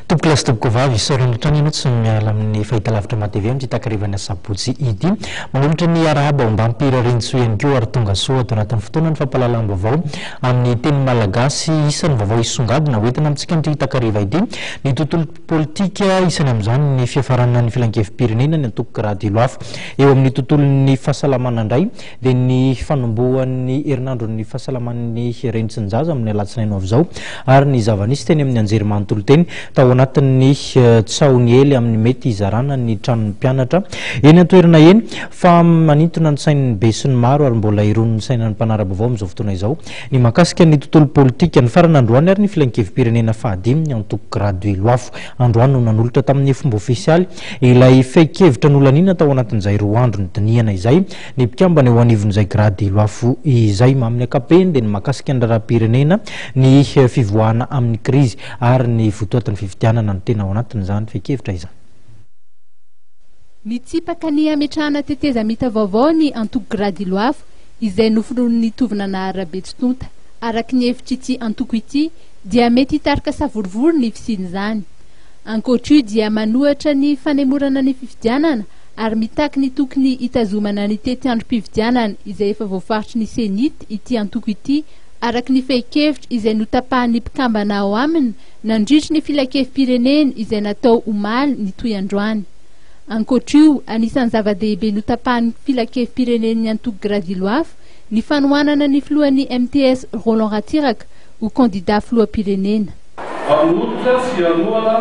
Tompokolahy sy tompokovavy, isaorana hatrany ianao tsy miala amin'ny fahitalavitra MATV amin'ity takarivan'ny asabotsy ity. Manolotra ny arahaba ombam-pirariantsoa ihany koa ary tonga soa ato anatin'ny fotoanan'ny fampahalalam-baovao amin'ny teny malagasy. Isan'ny vaovao hisongadina hoentina amintsika amin'ity takariva ity ny tontolo politika, isany amin'izany ny fiafaranan'ny filankevi-pirenena, ny antoko Grady Iloafo. Eo amin'ny tontolon'ny fahasalamana indray dia ny fanombohan'ny herinandron'ny fahasalaman'ny reny sy ny zaza amin'ny alatsinainy ho avy izao ary ny zava-nisy teny amin'ny anjerimanontolo teny tao anatin'ny tsaho niely amin'ny mety hizarana ny tranon'ny mpianatra eny an-toerana eny fa manintona ny sain'ny be sy ny maro ary mbola iron'ny sainan'ny mpanara-baovao amin'izao fotoana izao ny mahakasika ny tontolo politika. Nifarana androany ary ny filankevi-pirenena fahadimy ny antoko Grado Iloafo. Androany no nanolotra tamin'ny fomba ofisialy ilay fehin-kevitra nolaniana tao anatin'izay roa andro nidinihana izay Ny mpikambana eo anivon'izay grady Iloafo izay. Amin'ny ankapobeny dia ny mahakasika ny raharaham-pirenena, ny fivoahana amin'ny krizy ary ny votoatin'ny fifidianana no tena ao anatin'izany fehin-kevitra izany. Mitsipaka ny hametrahana tetezamita vaovao ny antoko Grady Iloafo izay noforonin'i Tovonanahary Rabetsitonta. Araka ny hevitr'ity antoko ity dia mety hitarika savorovoro ny fisian'izany. Ankoatra io dia manohatra ny fanemorana ny fifidianana ary mitaky ny tokony hitazomana ny tetiandrom-pifidianana izay efa voafaritry ny Cenit ity antoko ity araka ny fehin-kevitra izay notapahan'ny mpikambana ao aminy nandritry ny filankevi-pirenena izay natao omaly nitohy androany. Ankoatra io, anisan'ny zava-dehibe notapahan'ny filankevi-pirenen'ny antoko Gradiloafo ny fanohanana ny filohan'ny mts Roland Ratsiraka ho kandida filoham-pirenena. Hanolotra sy hanohana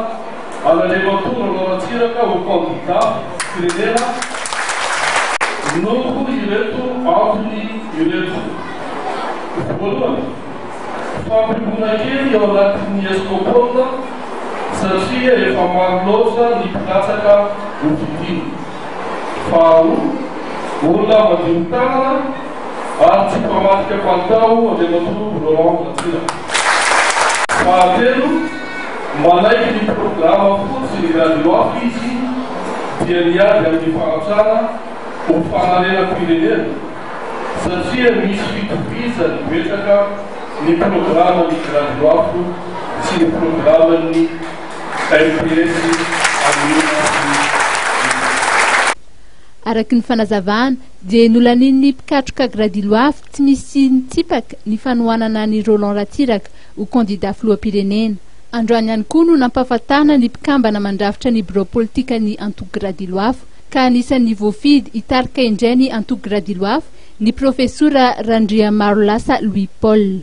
an'Andriamatoa Roland Ratsiraka ho kandida firenena noho ireto antony ireto. Voalohany, fampiombona kely ao anatin'ny Escopol satria efa maro loatra ny mpilatsaka ho fidiana. Faharoa, olona madio tanana ary tsy mpamadika palitao Andriamatoa Roland Ratsiraka. Fahatelo, manaiky ny programa fotsy ny Radio Afo izy dia ny ady amin'ny fahantrana ho fanarenam-pirenena satria misy fitovizany betsaka ny programan'ny Radio Afo sy ny programan'ny mts amin'io lafiny io. Araka ny fanazavana dia nolanian'ny mpikatroka Gradiloafo tsy misy nitsipaka ny fanohanana an'i Roland Ratsiraka ho kandida filoham-pirenena. Androany ihany koa no nampahafantarina ny mpikambana mandrafitra ny birao politikan'ny antoko Gradiloafo ka anisan'ny voafidy hitarika indray ny antoko Gradiloafo ny profesora Randriamarolasa Louis Paul.